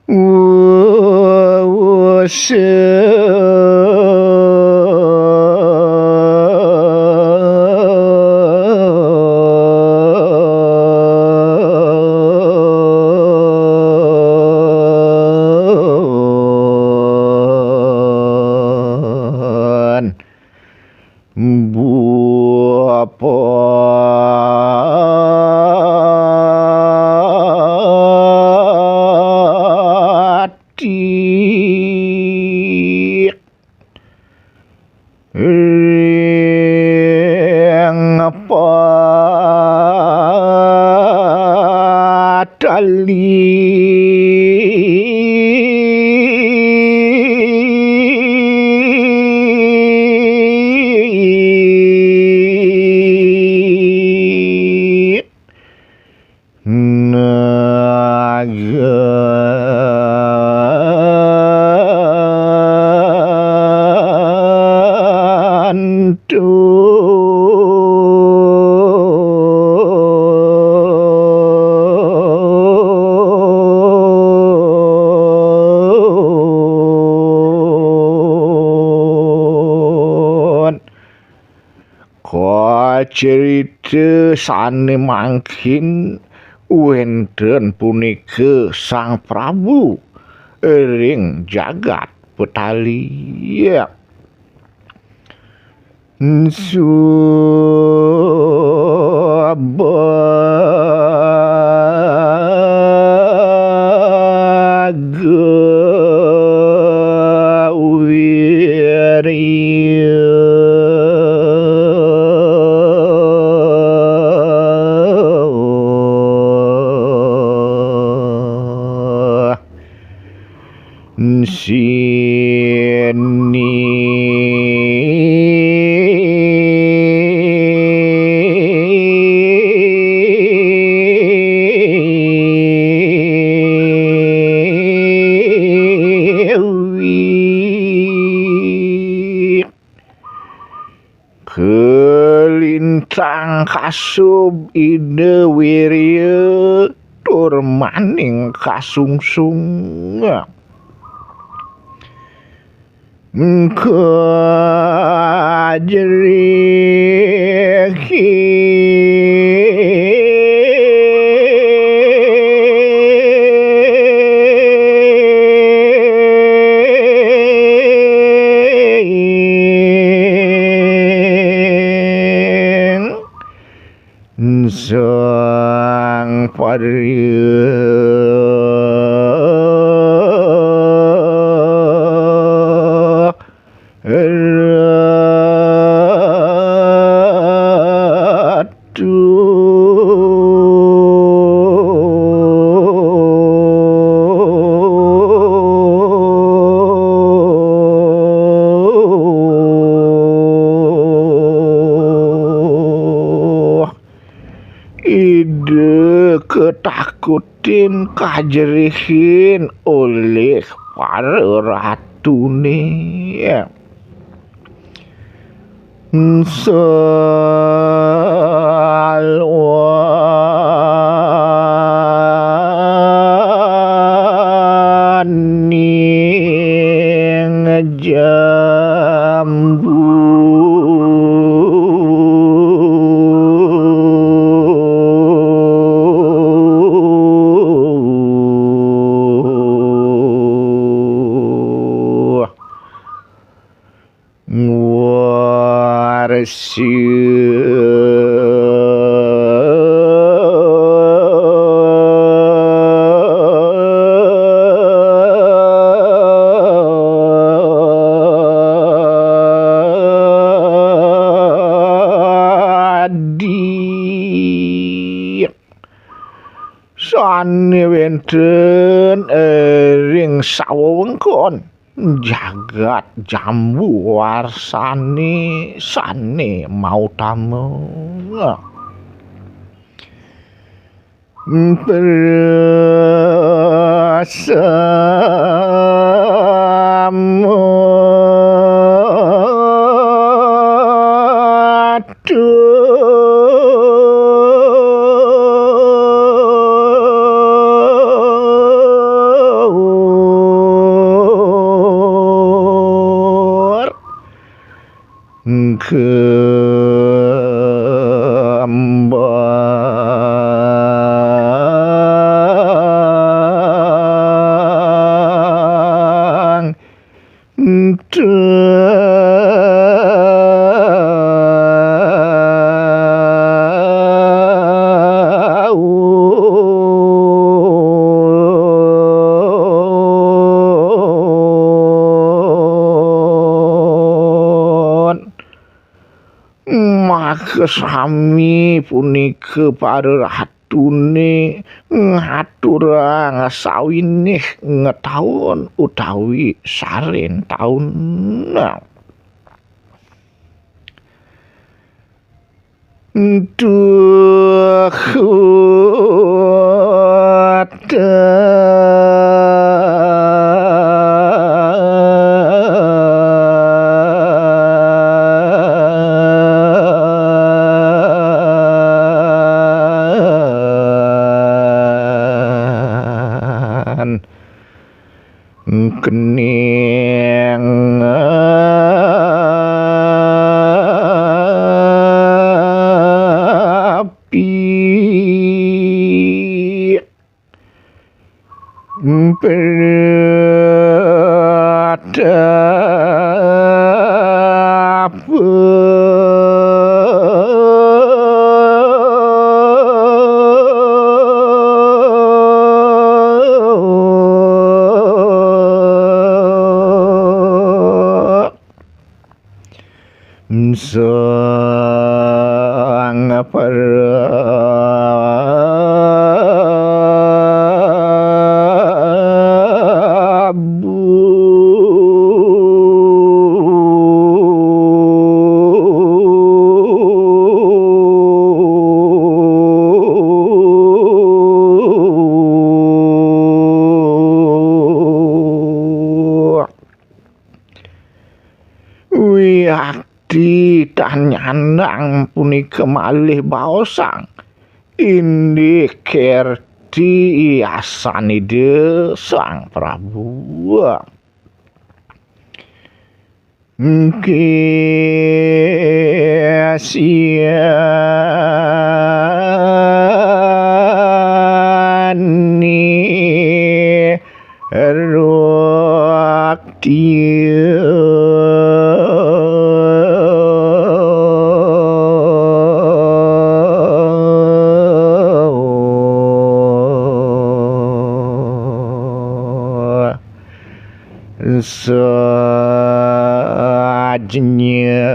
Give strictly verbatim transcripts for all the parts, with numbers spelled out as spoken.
Batik ring patali. Kacerita sane mangkin wenten punika Sang Prabu ring jagat Betali. Sini Kalintang kasub Ida Wirya tur maning kasungsung. Kajrih Sang Pariya Ratu. Ida katakutin kajrihin olih para ratune. Salwaning jambu. Warsi. Adi. Sane wenten ring sawewengkon jagat Jambu Warsane sane mautama. Prasama. Tuh. kembang daun. Maka sami punika para ratune ngaturang sawinih ngetaun utawi saren taun. Duh, kening api. Sang Prabu. Wiakti tanyandang punika malih baosang, indik kerti asanida Sang Prabu. Kesiani rukti. Sajnya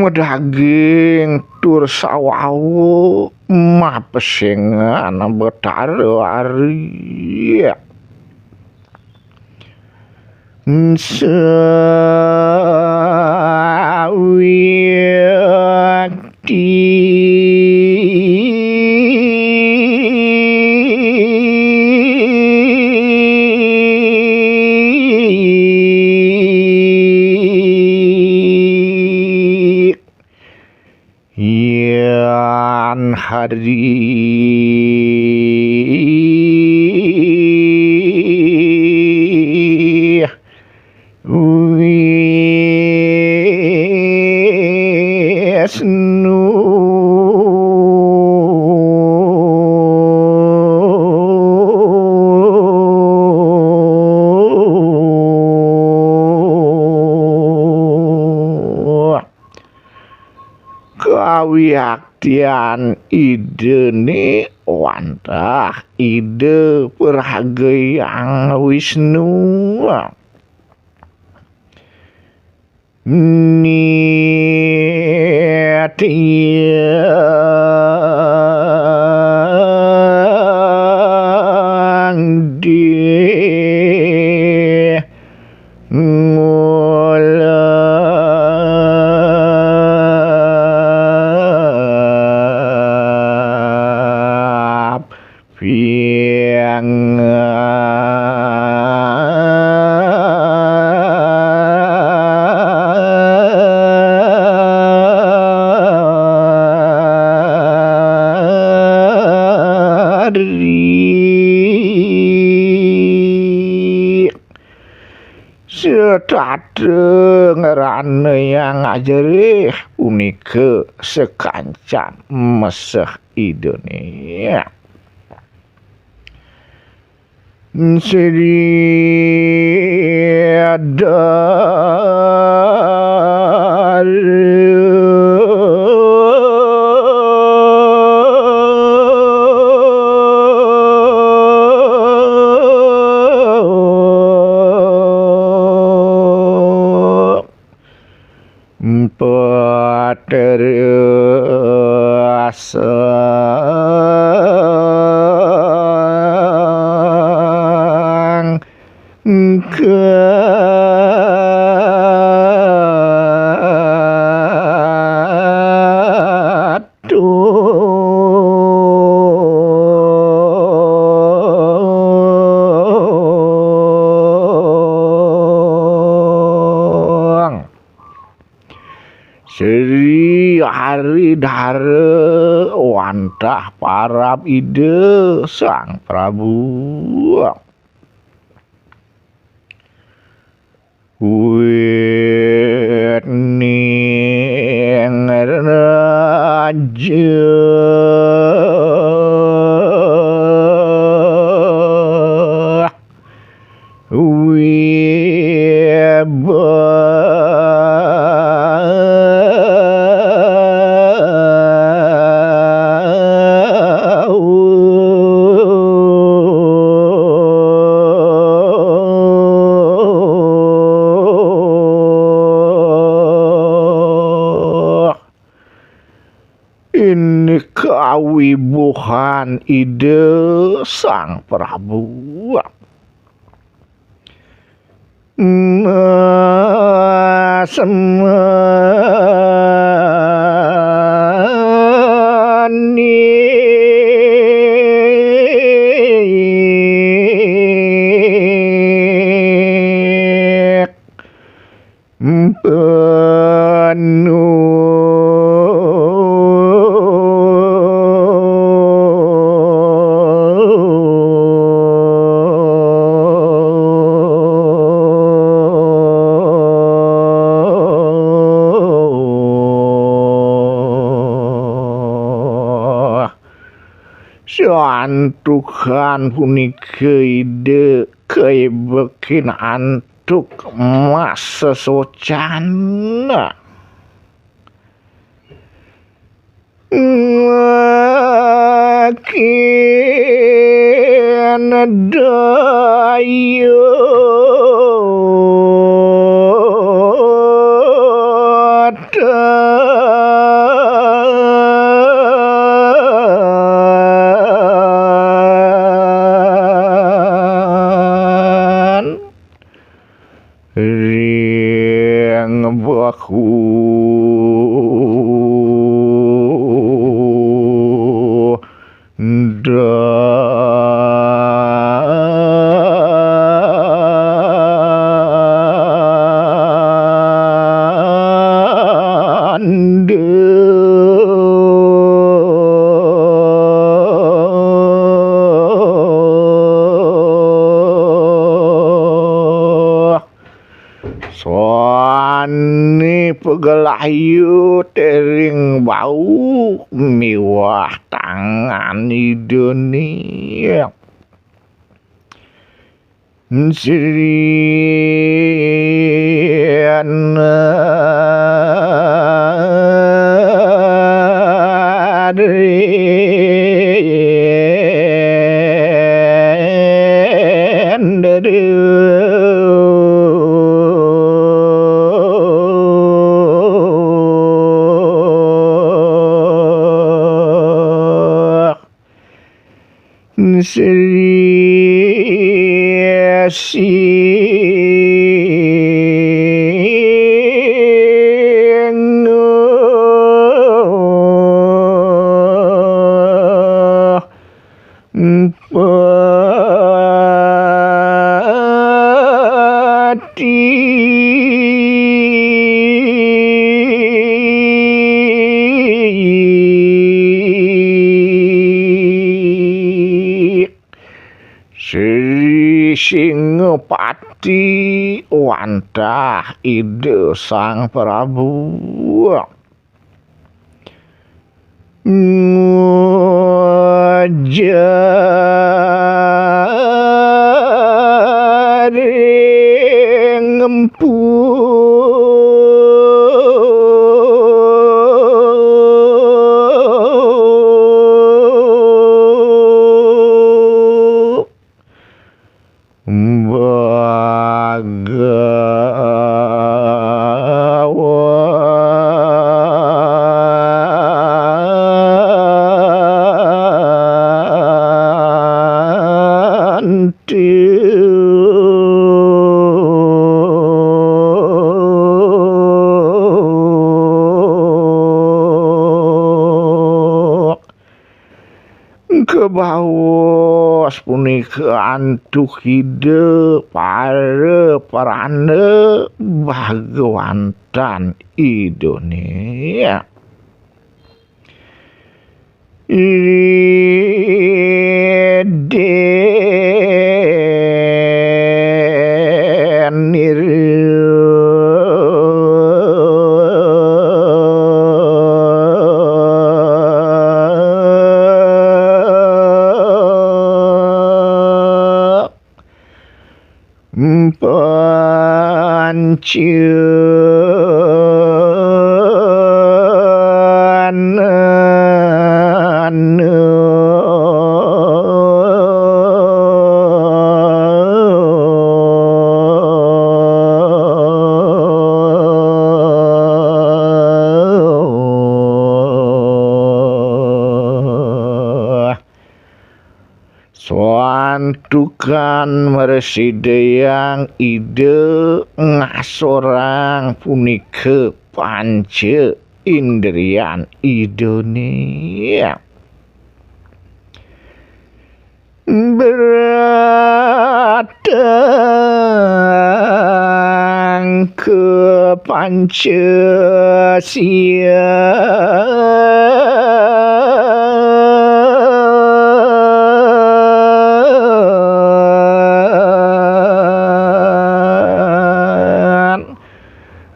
medaging tur sawawu mapesengan Betara Ari. Sawikti Yan Hari Wisnu. Kawiaktian Idane wantah Ida Pragyang Wisnu. Nitya ngulap piang. Dadeng raneyang ajerih punika sakancan meseh Idane. Sri Adar Paterasang Gadung. Sri Aridhara wantah parab Ida Sang Prabu. Wit ning raja. Ini kawibuhan Ida Sang Prabu. Nasmani penuh. Santukan punika Ida kaibekin antuk masesocan. Makin daya dan ring baku dan Sane pagelayu tering bau miwah tangan Idane. Sri Sri Singa Pati. Sri Singapati pantah Ida Sang Prabu. Ngajaring empu Bagawanti. Kebaos punika antuk Ida para prana Bagawantan Idané. Ridén niru. Pancanana. Santukan mrasidayang Ida ngasorang punika panca indrian Idané. Bratang ka panca sian.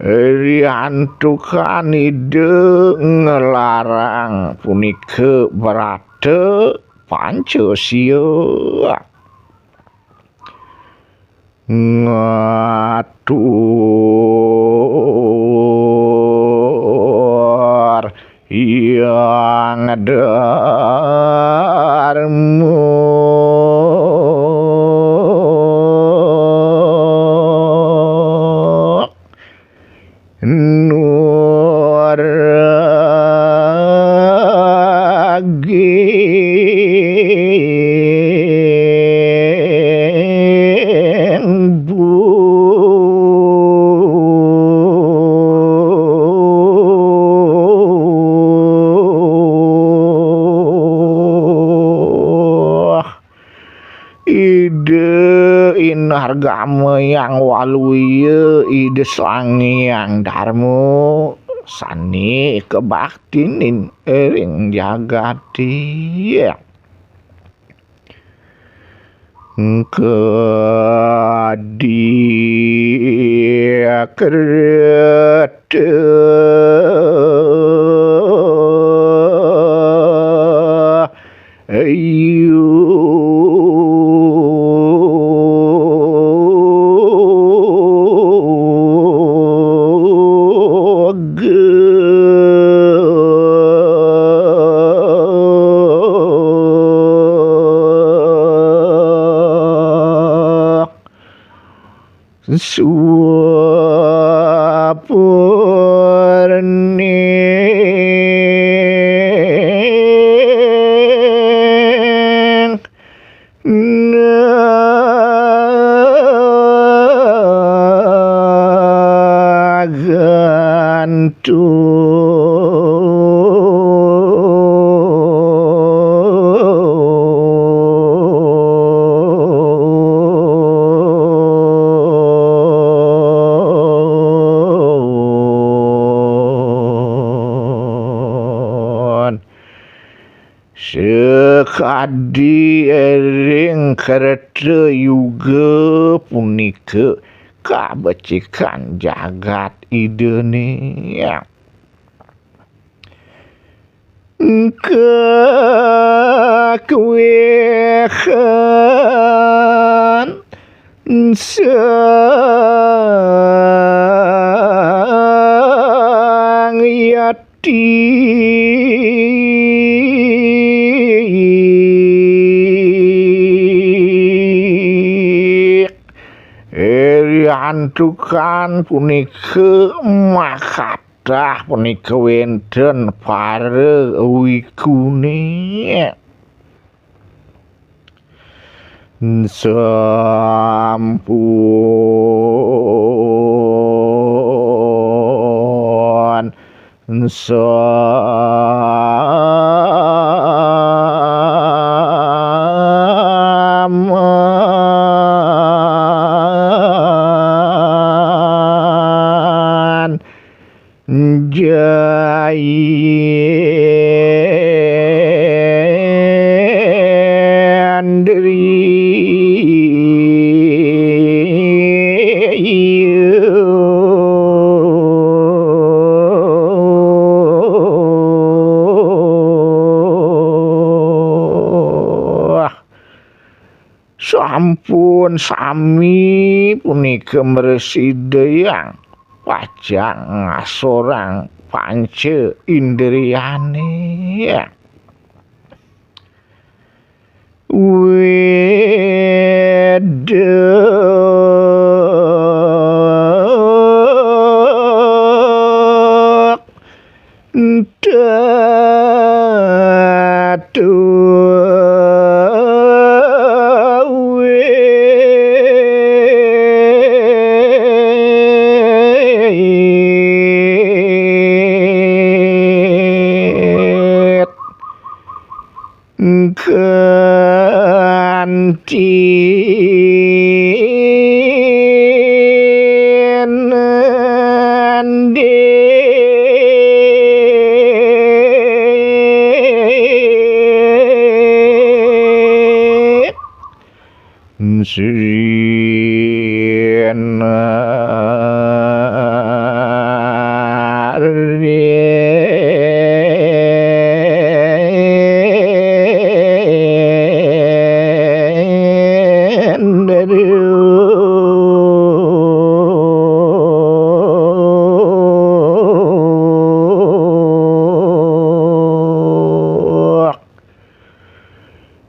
Riantukan Ida nglarang punika brata panca sia. Ngatur Hyang Darma. Nuraging buah. Ida Inargama Hyang Waluya, Ida Sang Hyang Darma sané kabaktinin ring jagaté. Kadi kerta ayu. Suapurning Nagantu. Sakadi ring kerta yuga punika kabecikan jagat Idane. Kakuwihan Sang Yati. Eri antukan punika makat Tah punika wenten para wigune. Sampun, saman. Jayendri. Sampun sami punika mrasidayang pacang ngasorang panca indriyane. Wedek Tatu wit kanti nandi. Sinar.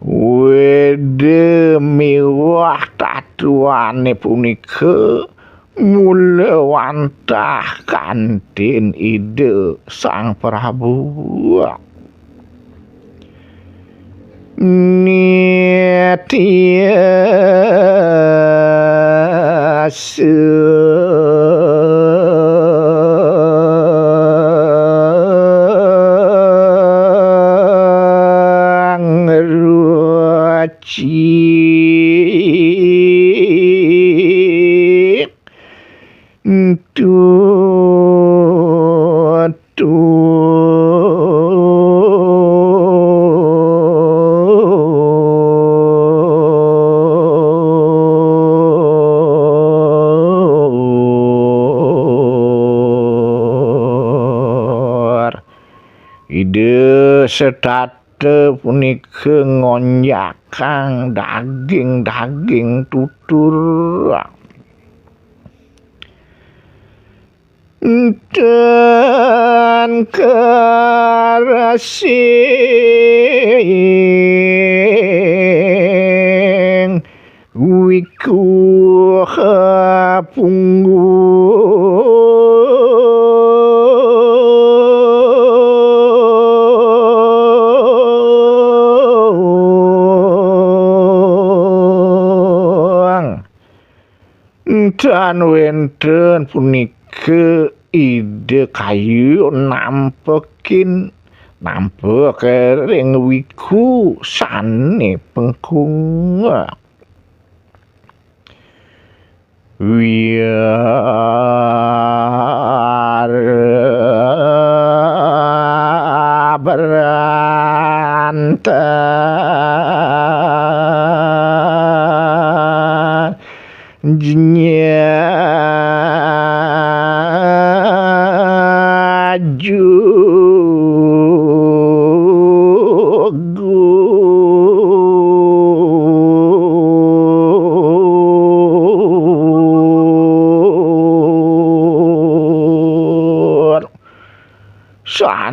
Wede miwah tatuane punika mula wantah kantin Ida Sang Prabu. Nitya sang ruci. Tutur. Ida setata punika ngonjakang daging-daging tutur. Ten karasing wikuha punggung. Tan wenten punika Ida kayun nampekin, nampek ring wiku sane pengkung. Wiar berantan. Jenya.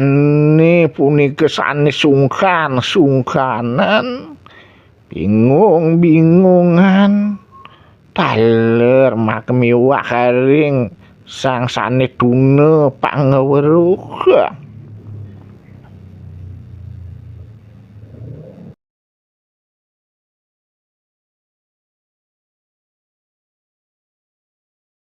Ini punika sané sungkan-sungkanan, bingung-bingungan, taler makmiwah karing sang sané tuna pangweruh.